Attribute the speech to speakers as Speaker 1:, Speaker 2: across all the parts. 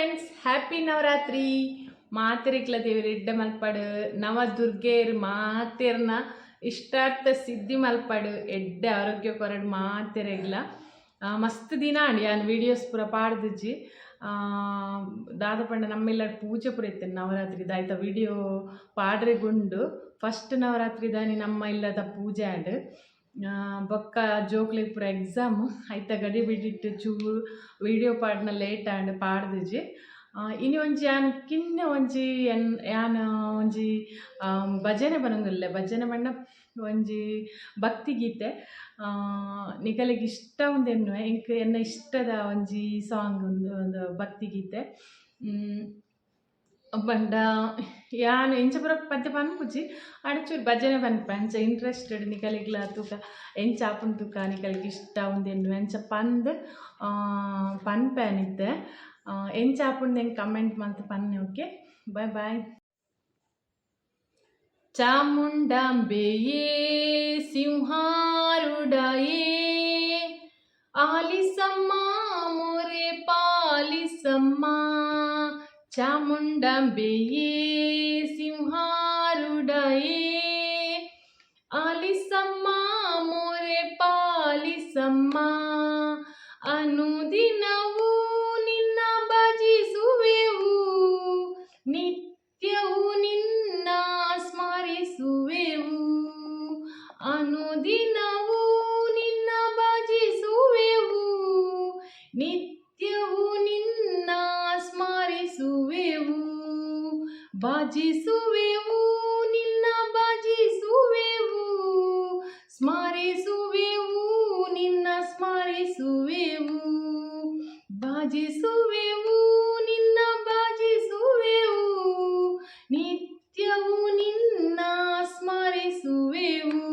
Speaker 1: Friends, happy Navratri. ಮಾತೆರೆಗ್ಲ ದೇವೆರ್ ಎಡ್ಡೆ ಮಲ್ಪಡ್. ನವದುರ್ಗೆಯರು ಮಾತೆರ್ನ ಇಷ್ಟಾರ್ಥ ಸಿದ್ಧಿ ಮಲ್ಪಡ್, ಎಡ್ಡೆ ಆರೋಗ್ಯ ಕೊರಡ್ ಮಾತೆರೆಗ್ಲ. ಮಸ್ತ್ ದಿನ ಆಂಡ್ ಯಾನ್ ವೀಡಿಯೋಸ್ ಪೂರ ಪಾಡ್ದಿಜ್ಜಿ. ದಾದ ಪಂಡ ನಮ್ಮ ಪೂಜೆ ಪೂರ ಇತ್ತೆ ನವರಾತ್ರಿ ಐತ ವಿಡಿಯೋ ಪಾಡ್ರೆಗುಂಡು. ಫಸ್ಟ್ ನವರಾತ್ರಿ ದಾನಿ ನಮ್ಮ ಇಲ್ಲದ ಪೂಜೆ ಆಂಡ್. ಬೊಕ್ಕ ಜೋಕ್ಲೆಗ್ ಪೂರ ಎಕ್ಸಾಮ್, ಐತ ಗಡಿ ಬಿಡಿಟ್ಟು ಚೂರು ವಿಡಿಯೋ ಪಾಡ್ನ ಲೇಟ್ ಆಂಡ್, ಪಾಡ್ದಿಜ್ಜಿ. ಇನಿ ಒಂಜಿ ಯಾನ್ ಕಿನ್ಯ ಒಂಜಿ ಎನ್ ಯಾನ್ ಒಂಜಿ ಭಜನೆ ಪನೊಂದುಲ್ಲೆ. ಭಜನೆ ಪಂಡ ಒಂಜಿ ಭಕ್ತಿಗೀತೆ. ನಿಕಲೆಗ್ ಇಷ್ಟ ಉಂದೆನ್ನುವೆ. ಎಂಕ್ ಎನ್ನ ಇಷ್ಟದ ಒಂಜಿ ಸಾಂಗ್ ಉಂದು, ಒಂದು ಭಕ್ತಿಗೀತೆ. ಪಂಡ ಯಾನ್ ಎಂಚ ಪೂರ ಪದ್ಯ ಪನ್ಪುಜಿ, ಆಂಡ ಚೂರು ಭಜನೆ ಪನ್ಪೆ. ಅಂಚ ಇಂಟ್ರೆಸ್ಟೆಡ್ ನಿಕಲೆಗ್ಲ ತೂಕ ಎಂಚ ಆಪುಂಡು ತೂಕ. ನಿಕಲೆಗ್ ಇಷ್ಟ ಉಂದೆನ್ನುವೆ ಅಂಚ ಪಂದ್ ಪನ್ಪೆ ಇತ್ತೆ. ಎಂಚ ಆಪುಂಡು ಎಂಕ್ ಕಮೆಂಟ್ ಮಲ್ತ್ ಪನ್ನೆ. Okay, bye bye. ಚಾಮುಂಡಾಂಬೆಯೇ, ಸಿಂಹಾರೂಢಯೇ, ಆಲಿಸಮ್ಮ, ಮೊರೆ ಪಾಲಿಸಮ್ಮ. ಚಾಮುಂಡಾಂಬೆಯೇ, ಸಿಂಹಾರೂಢಯೇ, ಆಲಿಸಮ್ಮ, ಮೊರೆ ಪಾಲಿಸಮ್ಮ. ಅನುದಿನವೂ ನಿನ್ನ ಭಜಿಸುವೆವು, ನಿತ್ಯವೂ ನಿನ್ನ ಸ್ಮರಿಸುವೆವು. ಅನುದಿನವೂ ನಿನ್ನ ಭಜಿಸುವೆವು, ನಿತ್ಯವೂ ನಿನ್ನ ಸ್ಮರಿಸುವೆವು. ಭಜಿಸುವೆವು, ನಿನ್ನ ಭಜಿಸುವೆವು, ಸ್ಮರಿಸುವೆವು, ನಿನ್ನ ಸ್ಮರಿಸುವೆವು. ಭಜಿಸುವೆವು, ನಿನ್ನ ಭಜಿಸುವೆವು, ನಿತ್ಯವೂ ನಿನ್ನ ಸ್ಮರಿಸುವೆವು.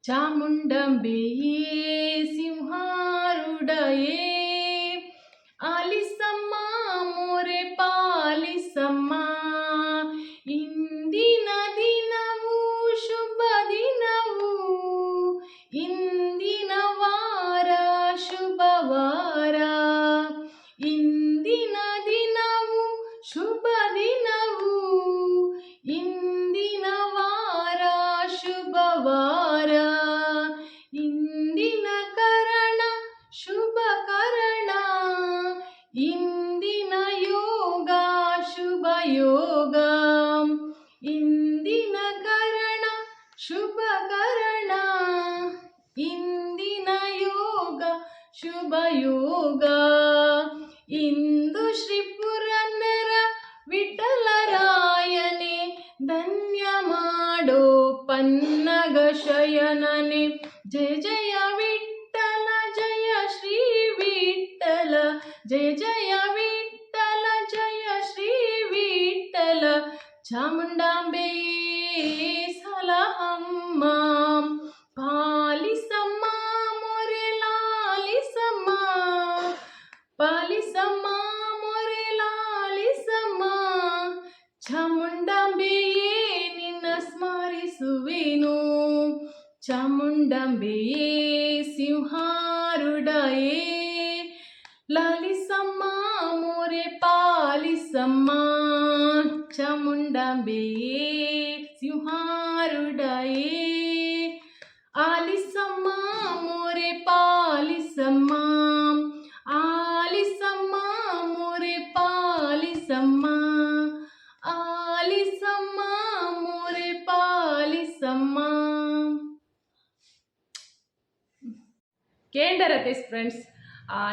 Speaker 1: ಚಾಮುಂಡಂಬೆಯೇ, ಸಿಂಹಾರೂಢಯೇ, ಆಲಿಸಮ್ಮ, ಮೊರೆ ಪಾಲಿಸಮ್ಮ. ಇಂದಿನ ದಿನವು ಶುಭ ದಿನವು, ಇಂದಿನ ವಾರ ಶುಭವಾರ. ಇಂದಿನ ದಿನವು ಶುಭ ದಿನವು, ಇಂದಿನ ವಾರ ಶುಭವಾರ. ಇಂದಿನ ಕರಣ ಶುಭ ಕರಣ, ಇಂದಿನ ಯೋಗ ಶುಭ ಯೋಗ. ಇಂದಿನ ಕರಣ ಶುಭ ಕರಣ, ಇಂದಿನ ಯೋಗ ಶುಭ ಯೋಗ. ಇಂದು ಶ್ರೀ ಪುರಂದರ ವಿಠಲರಾಯನೇ, ಧನ್ಯ ಮಾಡೋ ಪನ್ನಗ ಶಯನನೆ. ಜಯ ಜಯ ವಿಠಲ, ಜಯ ಶ್ರೀ ವಿಠಲ, ಜಯ ಜಯ ವಿಠಲ, ಜಯ ಶ್ರೀ ವಿಠಲ. ಚಾಮುಂಡಾಂಬೆಯೇ, ಸಲಹಮ್ಮ, ಪಾಲಿಸಮ್ಮ, ಮೊರೆ ಲಾಲಿಸಮ್ಮ. ಪಾಲಿಸಮ್ಮ, ಮೊರೆ ಲಾಲಿಸಮ್ಮ. ಚಾಮುಂಡಾಂಬೆಯೇ, ನಿನ್ನ ಸ್ಮರಿಸುವೆನು. ಚಾಮುಂಡಾಂಬೆಯೇ, ಸಿಂಹಾರೂಢಯೇ, ಲಾಲಿಸಮ್ಮ, ಮೊರೆ ಪಾಲಿಸಮ್ಮ. ಚಾಮುಂಡಾಂಬೆಯೇ, ಸಿಂಹಾರೂಢಯೇ, ಆಲಿಸಮ್ಮ, ಮೊರೆ ಪಾಲಿಸಮ್ಮ. ಆಲಿಸಮ್ಮ, ಮೊರೆ ಪಾಲಿಸಮ್ಮ. ಆಲಿಸಮ್ಮ, ಮೊರೆ ಪಾಲಿಸಮ್ಮ. ಕೇಂಡರತೆ ಫ್ರೆಂಡ್ಸ್,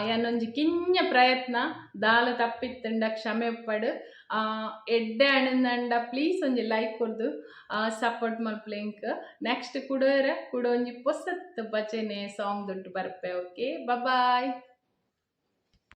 Speaker 1: ಯಾನೊಂಜಿ ಕಿನ್ಯ ಪ್ರಯತ್ನ. ದಾಲ ತಪ್ಪಿತ್ತಂಡ ಕ್ಷಮೆ ಉಪ್ಪಡ್. ಎಡ್ಡೆ ಆಂಡ ಪ್ಲೀಸ್ ಒಂಜಿ ಲೈಕ್ ಕೊರ್ದು ಸಪೋರ್ಟ್ ಮಲ್ಪುಲೆ ಎಂಕ್. ನೆಕ್ಸ್ಟ್ ಕುಡೋರ ಕುಡ ಒಂಜಿ ಪೊಸತ್ ಭಜನೆ ಸಾಂಗ್ ದೊಟ್ಟು ಬರ್ಪೆ. Okay, bye.